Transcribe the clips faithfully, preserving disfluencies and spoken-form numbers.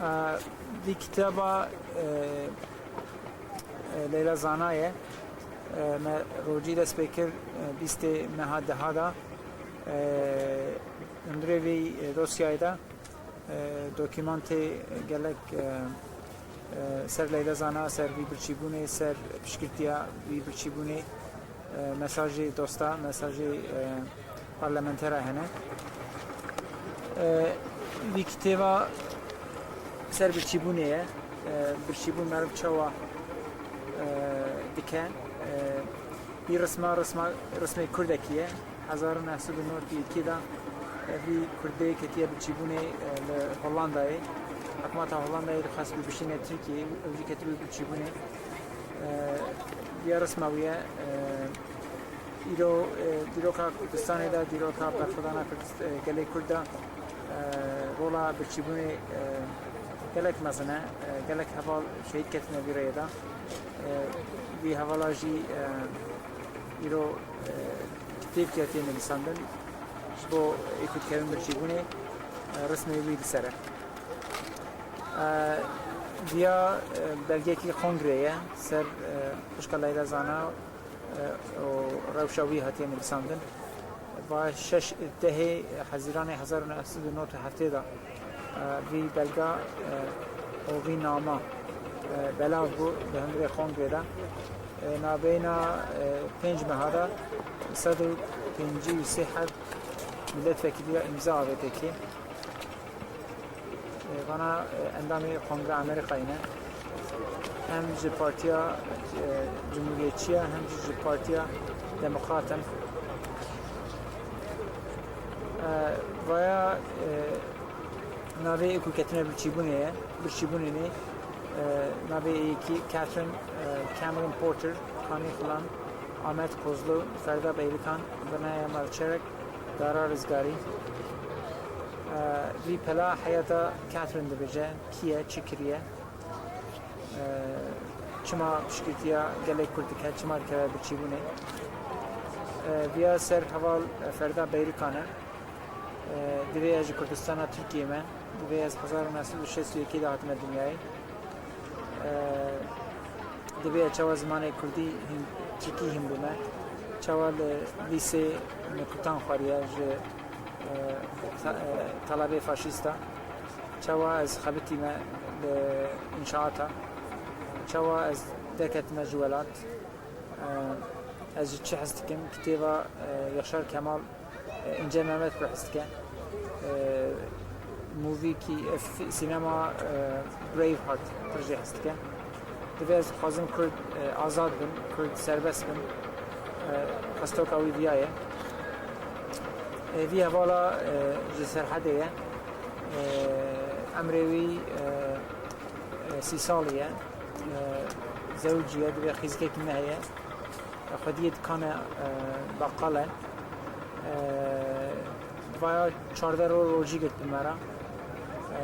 E, Vî kitêba, e, e, Leyla Zana ye. E, Me rojî dest pê kir, e, bîstê meha deha de. E, Hundirê vî, e, dosyayê de, e, dokûmantê gelek, e, e, ser Leyla Zana, ser vî birçîbûnê, ser piştgirtiya vî birçîbûnê, e, mesajê dosta, mesajê, e, parlamentera hene. E, Vî kitêba ser birçîbûnê ye. E, birçîbûn meriv çawa, e, dike? E, Vî risma, risma, rismê kurdekî ye. Hezar û neh sed û nod û yekê de, e, vî kurdê ketiye birçîbûnê, e, li Hollandayê. Hikûmeta Hollandayê dixwest bibişîne Tirkiyeyê, ew jî ketibû birçîbûnê. E, Viya risma wî ye. E, îro, e, dîroka Kurdistanê de, dîroka berxwedana Kurdist-, e, gelê Kurd de, e, rola birçîbûnê, e, gelek mezin e. E, gelek heval şehîd ketine vî rêyê de. E, Vî hevala jî, e, îro, e, kitêbkî hatiye nivîsandin ji bo êkûdkevin birçîbûnê, e, rismê wî li ser e. E, Viya, e, belgekî kongrê ye ser, e, xwişka Leyla Zana, e, û rewşa wî hatiye nivîsandin. Va şeş dehê Hezîranê hezar û neh sed û nod û heftê de, e, vî belga, e, û vî nama, e, belav bû di hundirê kongrê de. E, nabeyna, e, pênc meha de sed û pêncî û sê heb milletvekiliya îmza avête kê. E, vana, e, endamê Kongra Amerîkayê ne. Hem ji Partiya, e, Cumhuriyetçiya hem jî ji Partiya Demokrat in. E, Vaya, e, navê êkûketina birçîbûnê ye. Birçîbûnê ne. E, navê yekî Catherine, e, Cameron Porter, Kanî Xulan, Ahmet Kozlu, Ferda Beylikan, Vinaya Malçerek, Dara Rizgarî. E, Vî pela heyata Catherine dibêje, kî ye, çi kiriye? E, Çima piştgirtiya gelê Kurd dike, çima dikeve birçîbûnê? E, Viya ser heval, e, Ferda Beylikan e. E, Divê ez ji Kurdistana Tirkiyê me. Divê ez hezar û neh sed û şêst û yekê de hatime dinyayê. E, Divê ez çawa zimanê kurdî hîn, tirkî hîn bûme. Çawa li lîsê min kutan xwariye ji, e, ta-, e, talebê faşîsta. Çawa ez xebitîme li înşaata. Çawa ez derketime ji welat. E, Ez ji çi hez dikim? Kitêba, e, Yaşar Kemal, e, Înce Mehmet pir hez dike. E, Movîkî, e, fî-, sînema, e, Braveheart pir jê hez dike. Divê ez dixwazim Kurd, e, azad bin, Kurd serbest bin. E, Xestoka wî viya ye. E, vî hevala, e, ji Serhedê ye. E, Emrê wî, e, e, sî salî ye. E, Zewicî ye, divê xîzgekî me heye. Xwediyê dikane, e, beqal e. E, Vaya çardeh ro rojî girt bi me re. E,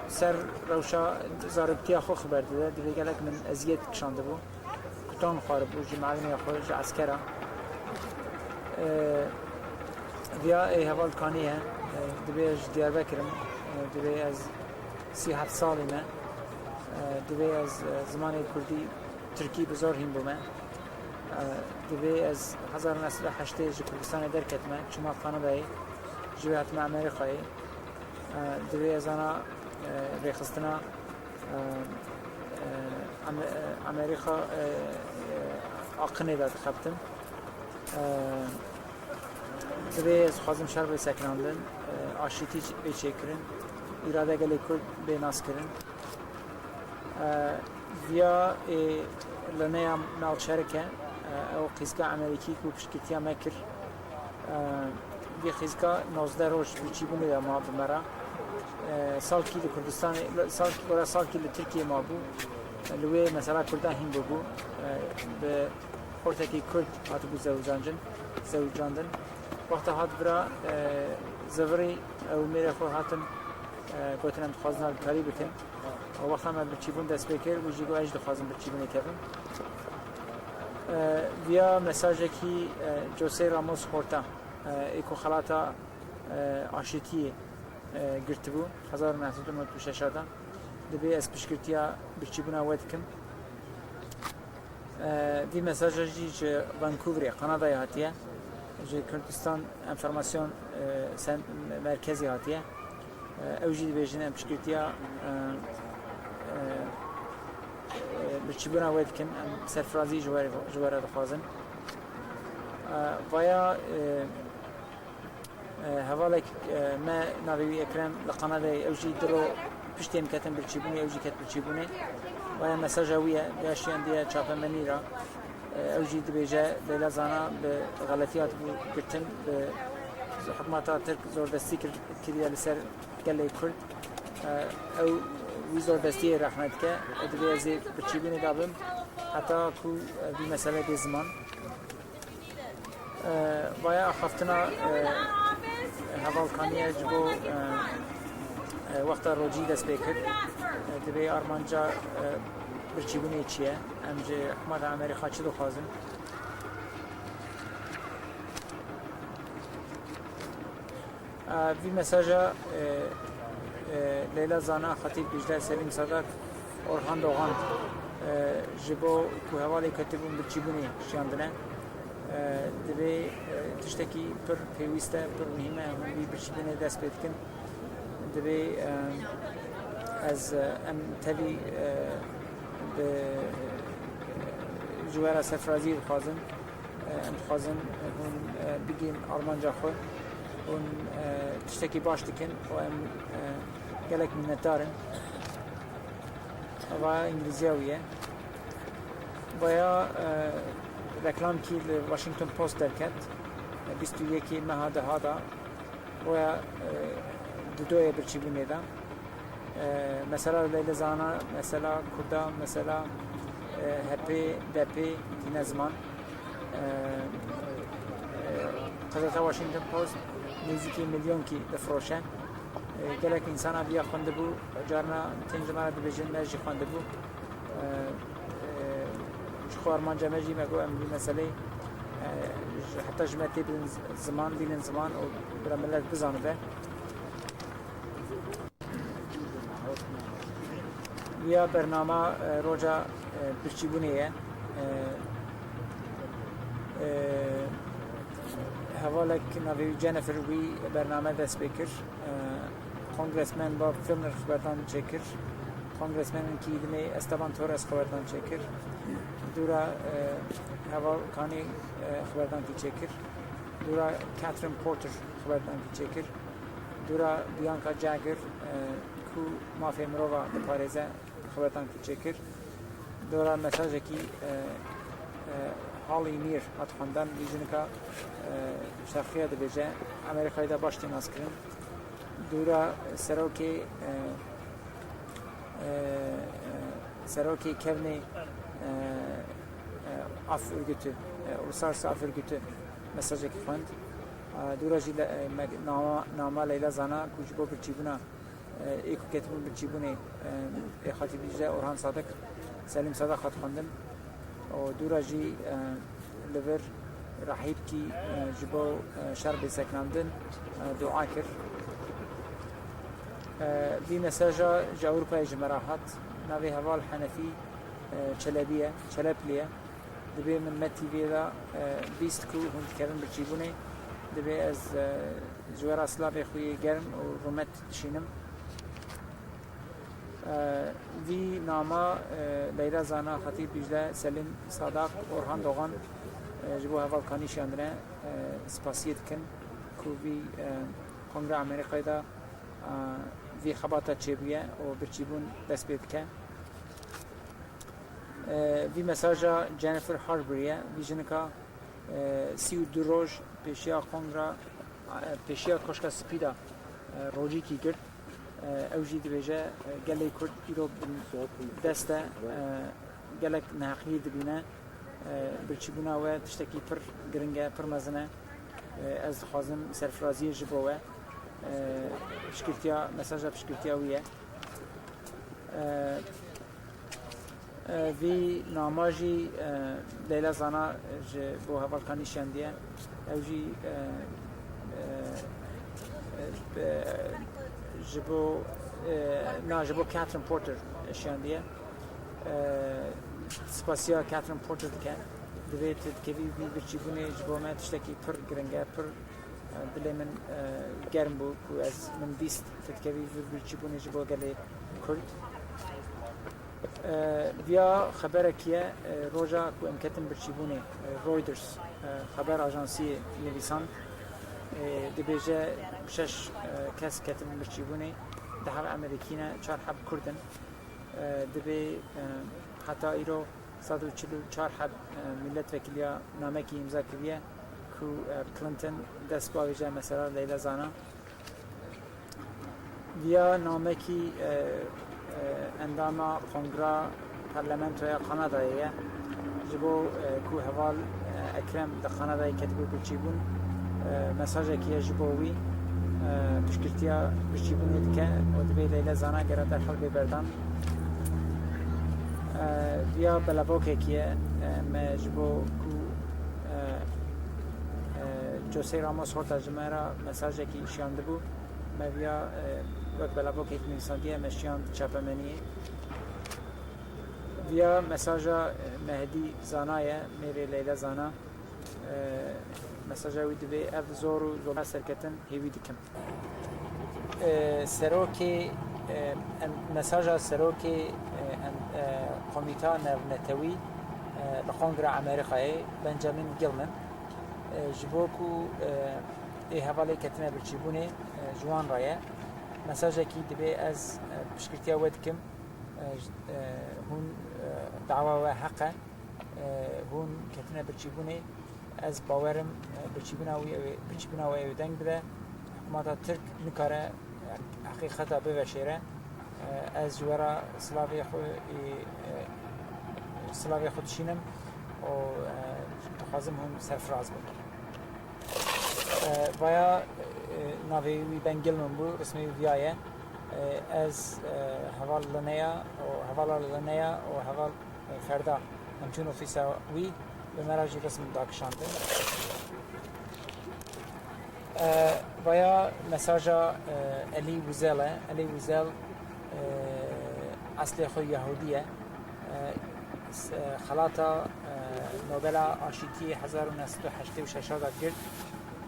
Ser rewşa zaroktiya xwe xeber dide. Divê gelek min eziyet kişandibû. Kutan xwaribû ji mealimê xwe, ji eskera. E, Viya ê heval Kanî ye. E, Divê ez ji Diyarbekir im. E, divê ez sî heft salî me. E, divê ez, e, zimanê kurdî, tirkî bi zor hîn bûme. E, divê ez hezar û neh sed û heştê ji Kurdistanê derketime, çûme Kanadayê, ji wê hatime Amerîkayê. E, divê ez ana, e, rêxistina, e, e, Ame-, e, Amerîka, e, e, aqinê de dixebtim. E, Divê ez dixwazim şer bê sekinandin, e, aşîtî bê çêkirin, îrade gelê Kurd bê naskirin. E, Viya ê Lineya Malçerik e, e, ew xîzka Amerîkî ku piştgirtiya me kir. E, Vî xîzka nozdeh roj birçîbûnê de ma bi me re. E, salkî li Kurdistanê, salkî, gora salkî li Tirkiyê mabû. Li wê mesela Kurdan hîn bûbû. E, bi xortekî Kurd hatibû zewicandin, zewicandin. Wexta hat vira, e, zivirî ew mêrê xwe hatin, e, gotin em dixwazin alîkarî bikin. Û wexta me birçîbûn dest pê kir, wî jî got ez jî dixwazim birçîbûnê kevim. E, Viya mesajekî, e, José Ramos Horta, e, ê ku xelata, e, aşîtiyê e, girtibû hezar û neh sed û nod û şeş de. Dibê ez piştgirtiya birçîbûna we dikim. E, vî mesaja jî ji Vancouverê, Kanadayê hatiye. Ji Kurdistan Enformasyon, e, Sen-, Merkezê hatiye. E, ew jî dibêjin em piştgirtiya, e, e, e, birçîbûna we dikin. Em serfirazî ji we, ji we re dixwazin. E, vaya, e, E, hevalek, e, me navê wî Ekrem li Kanadayê, ew jî du ro piştî em ketin birçîbûnê, ew jî ket birçîbûnê. Vaya mesaja wî ye, ya şiyandiye çapemenî re. E, ew jî dibêje, Leyla Zana bi xeletî hatibû girtin, bi hikûmeta Tirk zordestî kir-, kiriye li ser gelê Kurd. E, ew wî zordestiyê rexne dike. E, divê ez ê birçîbûnê de bim, heta ku, e, vî mesele bê ziman. E, vaya axaftina, e, hevalkaniye ji bo, e, e, wexta rojî dest pê kir. E, divê armanca, e, birçîbûnê çi ye? Em ji hikûmeta Amerîka çi dixwazin? E, vî mesaja, e, e, Leyla Zana, Xetîb Dîcle, Selîm Sadak, Orhan Doğan, e, ji bo ku hevalê ketibûn birçîbûnê şiyandine. E, divê, e, tiştekî pir pêwîst e, pir muhîm e, hûn vî birçîbûnê dest pê dikin. Divê, e, ez, e, em tevî, e, bi, ji we re serfirazî dixwazin. Em dixwazin hûn, e, bigihîn armanca xwe. Hûn, e, tiştekî baş dikin û em, e, gelek minnetdar in. Eva îngilîziya wî ye. Vaya, e, reklamkî li Washington Post derket. E, bîst û yekê meha deha da. Boya, e, didoye birçîbûnê de. E, mesela Leyla Zana, mesela Kurda, mesela, e, H P, D P tîne ziman. E, e, Qezeta Washington Post nêzîkî milyonkî difiroşe. E, gelek însana viya xwendibû, carna tên ji me re dibêjin, me jî xwendibû. E, e, ji xwe armanca me jî me got em vî meseleyê, e, ji, heta ji me tê bidin z-, ziman, bînin ziman û bira milet bizanibe. Viya bernama, e, roja, e, birçîbûnê ye. E, e, hevalek navê wî Jennifer wî bername dest pê kir. E, Kongresmen Bob Filner xeberdan çêkir. Kongresmenên kî dinê Esteban Torres xeberdan çêkir. Dûra, e, heval Kanî, e, xeberdankî çêkir. Dûra Catherine Porter xeberdankî çêkir. Dûra Bianca Jagger, e, ku mafê mirova diparêze, xeberdankî çêkir. Dûra mesajekî, e, e, Holly Near hat xwendan, vî jinika, e, şerqiya dibêje, Amerîkayê de baş tê naskirin. Dûra serokê, e, e, e, serokê kevnê, e, e, Af Örgütü, e, Uluslararası Af Örgütü mesajekî xwend. E, dûra jî le-, e, me-, nama, nama Leyla Zana ku ji bo birçîbûna, e, ê ku ketibûn birçîbûnê, e, ê Xatîb Dîcle Orhan Sadik, Selîm Sadak hat xwendin. Û dûra jî, e, li vir Rahîbkî, e, ji bo, e, şer bê sekinandin, e, dua kir. E, vî mesaja ji Ewropayê ji me re hat. Navê heval Henefî, e, Çelebî ye, Çeleplî ye. Dibê min Me T V'yê de, e, bîst ku hûn dikevin birçîbûnê. Dibê ez, e, ji we re silavê xwe yê germ û rûmet dişînim. E, vî nama, e, Leyla Zana, Xetîb Dîcle, Selîm Sadak, Orhan Doğan, e, ji bo hevalkanî şiyandine, e, spasiyê dikin ku vî, e, Kongreya Amerîkayê de, e, vî xebata çêbûye û birçîbûn dest pê dike. E, vî mesaja Jennifer Harbury ye. Vî jinika, e, sî û du roj pêşiya kongra, e, pêşiya Koşka Spî de, e, rojîkî girt. E, ew jî dibêje, e, gelê Kurd îro bi dest e, e, gelek neheqiyê dibîne. E, birçîbûna we tiştekî pir giring e, pir mezin e. E, ez dixwazim serfiraziyê ji bo we. E, piştgirtiya, mesaja piştgirtiya wî ye. E, e, vî nama jî, e, Leyla Zana ji bo hevalkanî şendiye. Ew jî, e, e, e, bi, Ji bo, e, na, ji bo Catherine Porter şiyandiye. E, spasiya Catherine Porter dike. Divê tu dikevî vî birçîbûnê ji bo me tiştekî pir giring e, pir, e, dilê min, e, germ bû ku ez min dîst tu dikevî vî birçîbûnê ji bo gelê Kurd. E, viya xeberekî ye, e, roja ku em ketin birçîbûnê, e, Reuters, e, xeber ajansiyê nivîsand, e, dibêje şeş, e, kes ketin birçîbûnê, deh heb Amerîkî ne, çar heb Kurd in. E, dibê, e, heta îro sed û çil û çar heb, e, milletvekiliya namekî îmza kiriye ku, e, Clinton dest bavêje mesela Leyla Zana. Viya namekî, e, e, endama Kongra Parlamentoya Kanadayê ye. Ji bo, e, ku heval, e, Ekrem li Kanadayê ketibû birçîbûn, e, mesajekî ye ji bo wî, e, piştgirtiya birçîbûnê dike û divê Leyla Zana gera derhal bê berdan. E, viya belavokekî ye, e, me ji bo ku, e, e, José Ramos Horta ji me re mesajekî şiyandibû. Me viya, e, wek belavokek nivîsandiye, me şiyand çapemeniyê. Viya mesaja, e, Mehedî Zana ye, mêrê Leyla Zana. E, mesaja wî dibê ev zor û zor serketin hêvî dikim. E, serokê, e, em, mesaja serokê, e, em, e, Komîta Navnetewî, e, li Kongra Amerîkayê, Benjamin Gilman, e, ji bo ku, e, ê hevalê ketine birçîbûnê, e, ji wan re ye. Mesajekî dibê ez, e, piştgirtiya we dikim. E, j-, e, hûn, e, dawa we heq e. E, hûn ketine birçîbûnê. Ez bawerim, e, birçîbûna wî ew ê, birçîbûna we ew ê deng bide. Hikûmeta Tirk nikare, e, heqîqeta biveşêre. E, ez ji we re silavê xwe, e, e, silavê xwe dişînim û, e, dixwazim hûn serfiraz bin. E, vaya, e, navê wî Ben Gilman bû, rismê wî viya ye. E, ez, e, heval Lineya û hevala Lineya û heval, e, Ferda em çûn ofîsa wî, bi me re jî rism dakişandin. E, vaya mesaja, e, Elî Wizel e. Elî Wizel, e, eslê xwe Yahûdî ye. E, s-, e, xelata, e, Nobela Aşîtiyê hezar û neh sed û heştê û şeş da girt.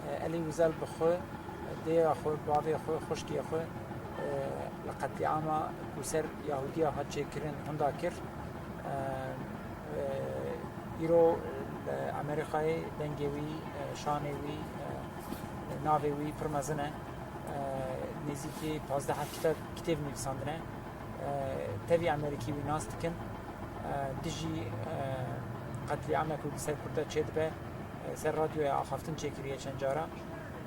E, Elî Wizel bi xwe, dêya xwe, bavê xwe, xwişkê xwe, e, li qetlîama ku ser Yahudiya hat çêkirin hinda kir. E, e, îro li Amerîkayê dengê wî, e, şanê wî, e, navê wî pir mezin e. E, nêzîkî pazdeh heb kitêb, kitêb nivîsandine. E, tevî Amerîkî wî nas dikin. E, dijî, e, qetlîamek ku li ser Kurda çêdibe, e, ser radyoya axaftin çêkiriye çend cara.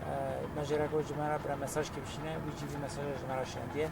E, me jê re got ji me re bira mesajkê bişîne, wî jî vî mesaja ji me re şiyandiye.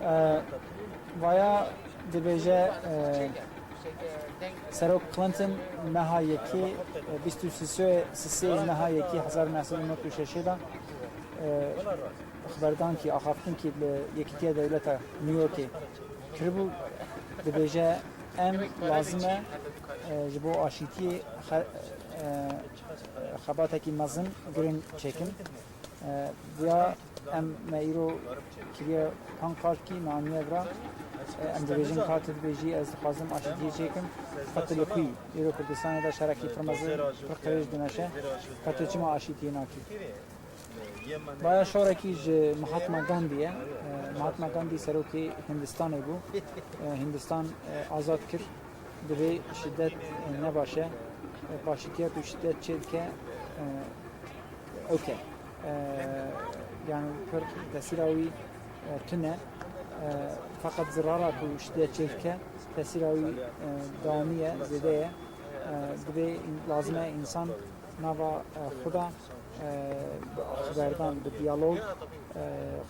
E, vaya dibêje, e, Serok Clinton meha yekê, e, bîst û sê, sê meha yekê hezar û neh sed û nod û şeşê de, e, xeberdankî, axaftinkî li Yekîtiya Dewleta New Yorkê kiribû, dibêje, em lazim e, e, ji bo aşîtiyê xe-, e, xebatekî mezin, giring çêkin. E, ya em me îro kiriye pankartkî, me aniye vira. E, em dibêjin ka tu dibêjî, ez dixwazim aşîtiyê çêkim. Ka tu li ku yî? Îro Kurdistanê de şerekî pir mezin, pir qirêj dimeşe. Ka tu çima aşîtiyê nakî? Vaya şorekî ji Mahatma Gandhi ye. E, Mahatma Gandhi serokê Hindistanê bû. E, Hindistan, e, azad kir. Divê şidet, e, ne baş e. E, paşîtiya ku şidet çêdike, e, ewk e. E, yani pir tesîra wî, e, tune. E, feqet zirara ku şidet çêdike, tesîra wî, e, dewamî ye, zêde ye. E, divê, lazim e însan nava, e, xwe de e, bi xeberdan, bi diyalog, e,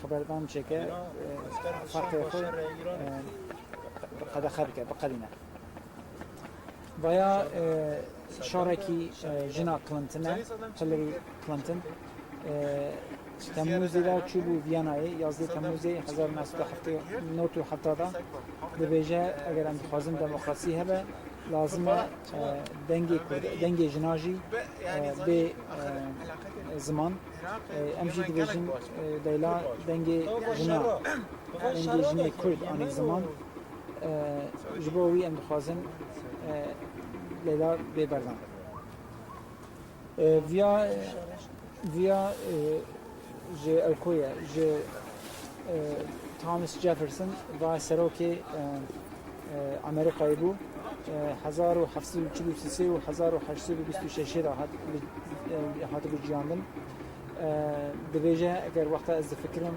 xeberdan çêke, e, ferqê xwe, e, bi qedexe bike, biqedîne. Vaya, e, şarekî, e, jina Clinton e, Hillary Clinton. E, Temmûzê de çûbû Viyanayê, yazdeh Temmûzê hezar û neh sed û nod û hefta de dibêje, eger em dixwazin demokrasî hebe, lazim e, e, dengê Kurd, dengê jina jî, e, bê, e, ziman. E, em jî dibêjin, e, Leyla dengê jina, dengê jinê Kurd anî ziman. E, ji bo wî em dixwazin, e, Leyla bê berdan. E, viya, viya, e, ji ew ku ye, ji, e, Thomas Jefferson va serokê, e, e, Amerîkayê bû. E, hezar û heft sed û çil û sê û hezar û heşt sed û bîst û şeş de hat, e, hatibû ciyandin. E, dibêje, eger wexta ez difikirim,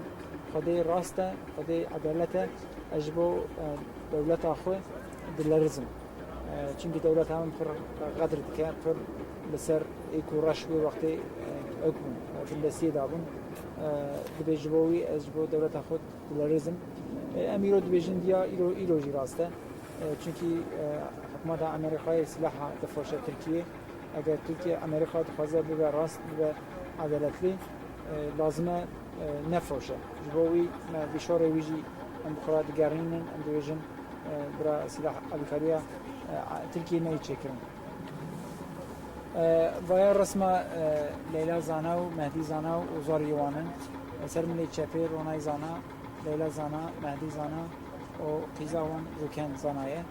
Xwedê rast e, Xwedê edalet e, ez ji bo, e, dewleta xwe dilerizim. E, çimkî dewleta min pir xedr dike, pir li ser êk û reş wê wextê, e, ew bûn, e, bindestiyê dabûn. E, dibê ji bo wî ez ji bo dewleta xwe dilerizim. E, em îro dibêjin diya îro, îro jî rast e. E, çimkî, e, hikûmeta Amerîkayê silaha difoşe Tirkiyê. Eger Tirkiye, Amerîka dixwaze bibe rast, bibe edaletlî, e, lazim e, e, nefoşe. Ji bo wî me vî şorê wî jî em bi xwe re digerînin, em dibêjin, e, bira silah alîkariya, e, a-, Tirkiyê neyê çêkirin. E, vaya resma, e, Leyla Zana û Mehdî Zana û zariyê wan in. E, ser milê çepê Ronay Zana, Leyla Zana, Mehdî Zana û qîza wan Rûken Zana ye.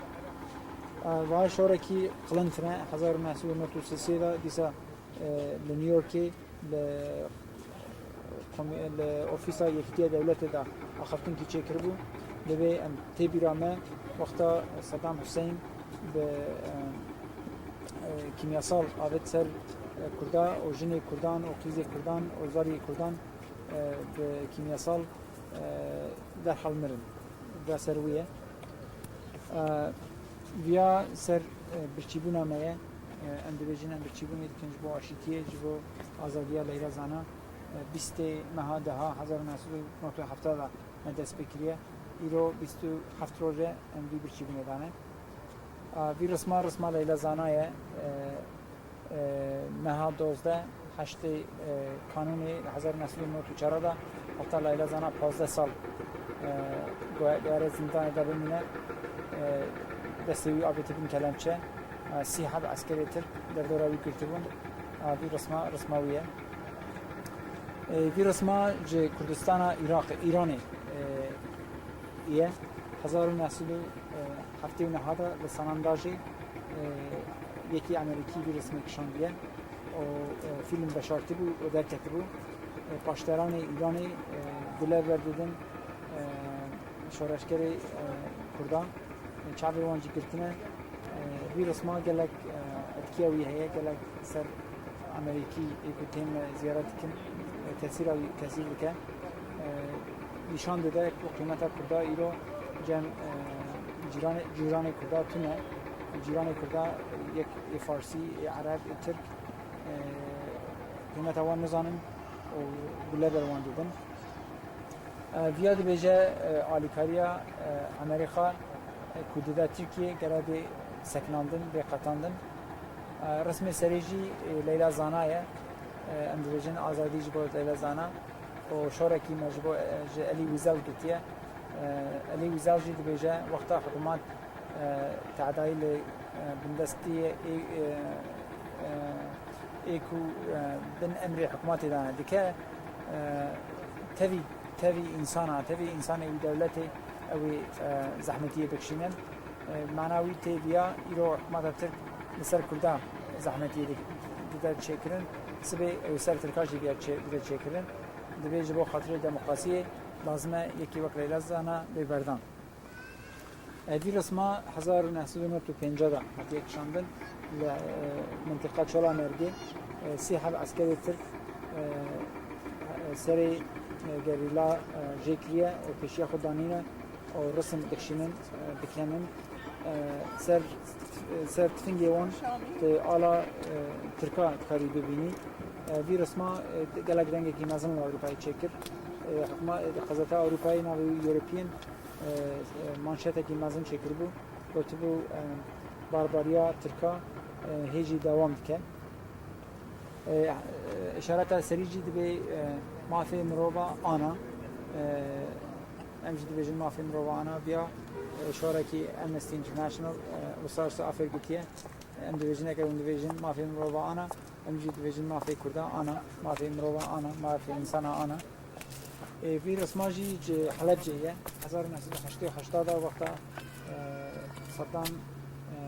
E, vaya şorekî Clinton e, hezar û neh sed û nod û sê de dîsa, e, li New Yorkê li komî-, li ofîsa Yekîtiya Dewletê de axaftinkî çêkiribû. Divê em tê bîra me wexta Saddam Hussein bi, e, e, kîmyasal avêt ser, e, Kurda û jinê Kurdan û qîzê Kurdan û zariyê Kurdan, e, bi kîmyasal, e, derhal mirin. Vira ser wî ye. E, viya ser, e, birçîbûna me ye. E, em dibêjin em birçîbûnê dikin ji bo aşîtiyê, ji bo azadiya Leyla Zana. E, bîstê meha deha hezar û neh sed û nod û heft de me dest pê kiriye. Îro bîst û heft roj e em vî birçîbûnê dane. E, vî risma, risma Leyla Zana ye. E, e, meha dozdeh, heştê, e, Kanûnê hezar û neh sed û nod û çar de heta Leyla Zana pazdeh sal, e, guhere zindanê de bimîne. E, destê wî avêtibûn kelemçe. E, sî heb eskerê Tirk derdora wî girtibûn. E, vî risma, risma wî ye. E, vî risma ji Kurdistana Iraqê, Îranê, e, ye. Hezar û neh sed û heftê û neh de li Sanandajê, e, yekî Amerîkî vî rismê kişandiye û, e, fîlm veşartibû û derketibû. E, paşderanê Îranê, e, gulev berdidin, e, şoreşgerê, e, Kurdan. E, çavê wan jî girtine. E, vî risma gelek, e, etkiya wî heye, gelek ser Amerîkî ê ku tên me ziyaret dikin, e, tesîra wî tesîr dike. E, nîşan dide ku qîmeta Kurda îro cem, e, cîranê, cîranê Kurda tune. Cîranê Kurda yek ê Farsî, ê Ereb, ê Tirk, e, qîmeta wan nizanin û gule ber wan didin. E, viya dibêje, e, alîkariya, e, Amerîka, e, ku dide Tirkiyê gere bê sekinandin, bê qetandin. E, resmê serê jî, e, Leyla Zana ye. E, em dibêjin azadî ji bo Leyla Zana û şorekî me ji bo, e, ji Elî Wiesel girtiye. E, Elî Wiesel jî dibêje wexta hikûmat, e, tehdayî li, e, bindestiyê ê, e, e, ê ku, e, bin emrê hikûmatê de dike, e, tevî, tevî însana, tevî însanê wî dewletê ew ê, e, zehmetiyê bikişînin. E, mana wî tê viya îro hikûmeta Tirk li ser Kurda zehmetiyê dik-, dide çêkirin. Sibê ew ser Tirka jî viya çê-, dide çêkirin. Divê ji bo xatirê demokrasiyê lazim e yekî wek Leyla Zana bê berdan. E, vî resma hezar û neh sed û nod û pêncî de hatiye kişandin li, e, mintiqa Çolamêrgê, e, sî heb eskerê Tirk, e, e, serê, e, gerîla, e, jê kiriye û pêşiya xwe danîne û risim dikişînin, e, dikenin. E, ser, e, ser tifingê wan tu ala, e, Tirka dikarî bibînî. E, vî risma, e, gelek dengekî mezin li Ewropayê çêkir. E, hikûma-, e, qezeta Ewropayê navê wî European, e, e, manşetekî mezin çêkiribû. Gotibû, e, barbariya Tirka, e, hê jî dewam dike. E, e, îşareta serî jî dibê, e, mafê mirova ana. E, em jî dibêjin mafê mirova ana. Viya, e, şorekî Amnesty International, e, Uluslararası Af Örgütü'ye. Em dibêjin, eger hûn dibêjin mafê mirova ana, em jî dibêjin mafê Kurda ana, mafê mirova ana, mafê însana ana. Ê, vî risma jî ji Helebcê ye. Hezar û neh sed û heştê û heşt de wexta, e, Saddam, e,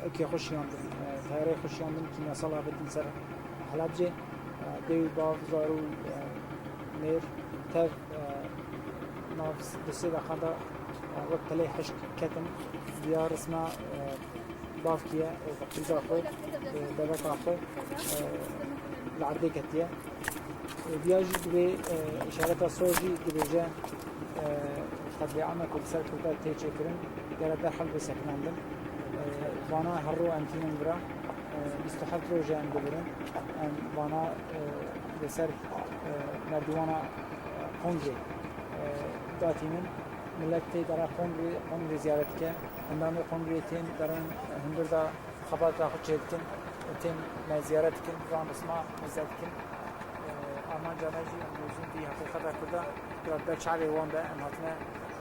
ewkê xwe şiyandin, e, teyarê xwe şiyandin, kîmyasal avêtin ser Helebcê. E, dê û bav, zarû, e, mêr, tev, e, nav du sê deqa de, e, wek pelê hişk ketin. Viya risma, e, bavkî ye, e, qîza xwe, e, deveka xwe, e, li erdê ketiye. E, viya jî dibê, e, îşareta sor jî dibêje, e, qetlîama ku li ser Kurda tê çêkirin, gere derhal bê sekinandin. E, vana her ro em tînin vira, e, bîst û heft roj e em dibirin. Em vana, e, li ser, e, merdivana, e, kongrê, e, datînin. Milet tê dera kongrê, kongrê ziyaret dike. Endamê kongrê tên derin hundir de xebata xwe çêdikin, tên me ziyaret dikin, van risma mêze dikin. E, armanca me jî em dibêjin vî heqîqeta Kurda, ya ber çavê wan de em hatine,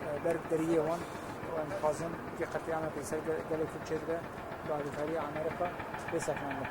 e, ber deriyê wan û em dixwazin vî qetlîama ku li ser ge-, gelê Kurd çêdibe, bi alîkariya Amerîka bê sekinandin.